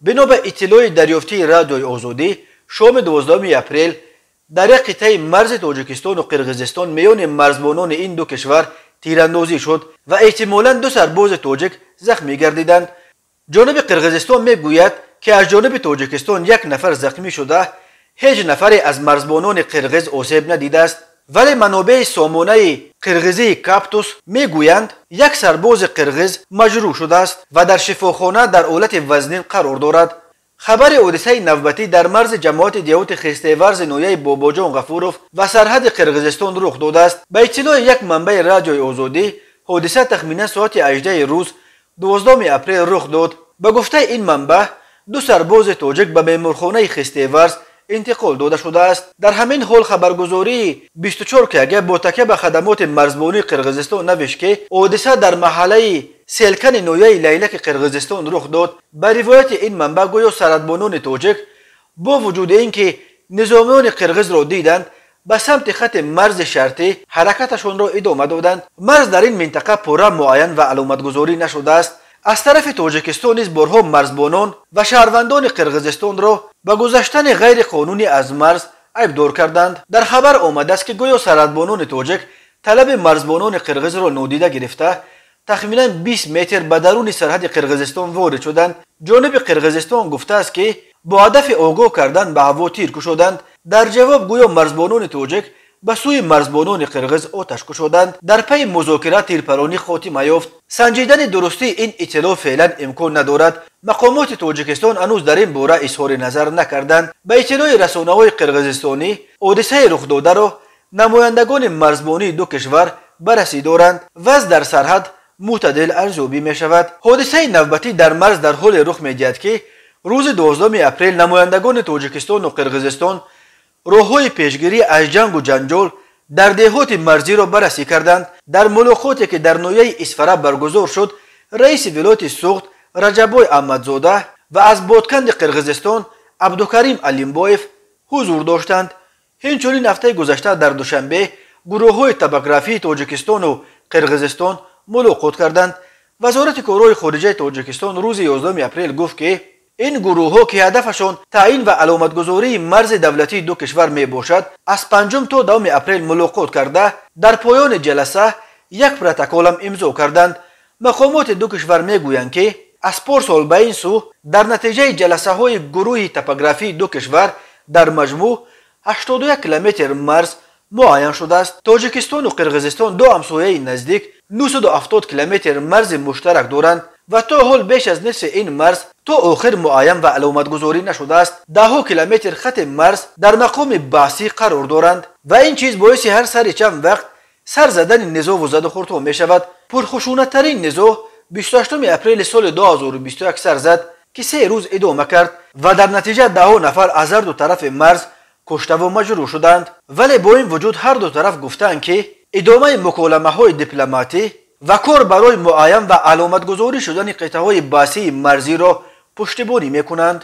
Бино ба иттилои дарёфтии Радиои Озодӣ, шоми 12 апрел дар як қитъаи марзи Тоҷикистону Қирғизистон миёни марзбонони ин ду кишвар тирандозӣ шуд ва эҳтимолан ду сарбози тоҷик захмӣ гардиданд. Ҷониби Қирғизистон мегӯяд, ки аз ҷониби Тоҷикистон як нафар захмӣ шуда, ҳеҷ нафаре аз марзбонони қирғиз осеб надидааст. Вале манобеи сомонаи қирғизии Каптус мегӯянд, як сарбози қирғиз маҷрӯҳ шудааст ва дар шифохона дар ҳолати вазнин қарор дорад. Хабари ҳодисаи навбатӣ дар марзи ҷамоати деҳоти Хистеварзи ноҳияи Бобоҷон Ғафуров ва сарҳади Қирғизистон рух додааст. Ба иттилои як манбаи Радиои Озодӣ, ҳодиса тахминан соати 18 рӯз 12 апрел рух дод. Ба гуфтаи ин манбаъ, ду сарбози тоҷик ба беморхонаи Хистеварз интиқол дода шудааст. Дар ҳамин ҳол хабаргузории 24 КГ бо такя ба хадамоти марзбонии Қирғизистон навишт, ки ҳодиса дар маҳаллаи Селкани ноҳияи Лайлаки Қирғизистон рух дод. Ба ривояти ин манбаъ, гӯё сарҳадбонони тоҷик бо вуҷуди ин ки низомиёни қирғизро диданд, ба самти хати марзи шартӣ ҳаракаташонро идома доданд. Марз дар ин минтақа пурра муайян ва аломатгузорӣ нашудааст. Аз тарафи Тоҷикистон низ борҳо марзбонон ва шаҳрвандони Қирғизистонро ба гузаштани ғайриқонунӣ аз марз айбдор карданд. Дар хабар омадааст, ки гӯё сарҳадбонони тоҷик талаби марзбонони қирғизро нодида гирифта, тахминан 20 метр ба даруни сарҳади Қирғизистон ворид шуданд. Ҷониби Қирғизистон гуфтааст, ки бо ҳадафи огоҳ кардан ба ҳаво тир кушоданд. Дар ҷавоб гӯё марзбонони тоҷик ба сӯи марзбонони қирғиз оташ кушоданд. Дар пайи музокира тирпаронӣ хотима ёфт. Санҷидани дурустии ин иттилоъ феълан имкон надорад. Мақомоти Тоҷикистон ҳанӯз дар ин бора изҳори назар накарданд. Ба иттилои расонаҳои қирғизистонӣ, ҳодисаи рухдодаро намояндагони марзбонии ду кишвар баррасӣ доранд. Вазъ дар сарҳад мӯътадил арзёбӣ мешавад. Ҳодисаи навбатӣ дар марз дар ҳоле рух медиҳад, ки рӯзи 12 апрел намояндагони Тоҷикистону Қирғизистон роҳҳои пешгирӣ аз ҷангу ҷанҷол дар деҳоти марзиро баррасӣ карданд. Дар мулоқоте, ки дар ноҳияи Исфара баргузор шуд, раиси вилояти Суғд Раҷаббой Аҳмадзода ва аз Ботканди Қирғизистон Абдукарим Алимбоев ҳузур доштанд. Инчунин ҳафтаи гузашта дар Душанбе гурӯҳҳои топографии Тоҷикистону Қирғизистон мулоқот карданд. Вазорати корҳои хориҷаи Тоҷикистон рӯзи 11 апрел гуфт, ки ин гурӯҳҳо, ки ҳадафашон таъин ва аломатгузории марзи давлатии ду кишвар мебошад, аз 5 то 10 апрел мулоқот карда, дар поёни ҷаласа як протоколам имзо карданд. Мақомоти ду кишвар мегӯянд, ки аз порсол ба ин сӯ дар натиҷаи ҷаласаҳои гурӯҳи топографии ду кишвар дар маҷмӯъ 81 километр марз муайян шудааст. Тоҷикистону Қирғизистон ду ҳамсояи наздик 970 километр марзи муштарак доранд ва то ҳол беш аз нисфи ин марз то охир муайян ва аломатгузорӣ нашудааст. Даҳҳо километр хати марз дар мақоми баҳсӣ қарор доранд ва ин чиз боиси ҳар сари чанд вақт сар задани низову задухӯрдҳо мешавад. Пурхушунаттарин низоъ 28 апрели соли 2021 сар зад, ки 3 рӯз идома кард ва дар натиҷа даҳҳо нафар аз ҳар ду тарафи марз куштаву маҷрӯҳ шуданд. Вале бо ин вуҷуд ҳар ду тараф гуфтанд, ки идомаи муколамаҳои дипломатӣ ва кор барои муайян ва аломатгузорӣ шудани қитъаҳои баҳсии марзиро пуштибонӣ мекунанд.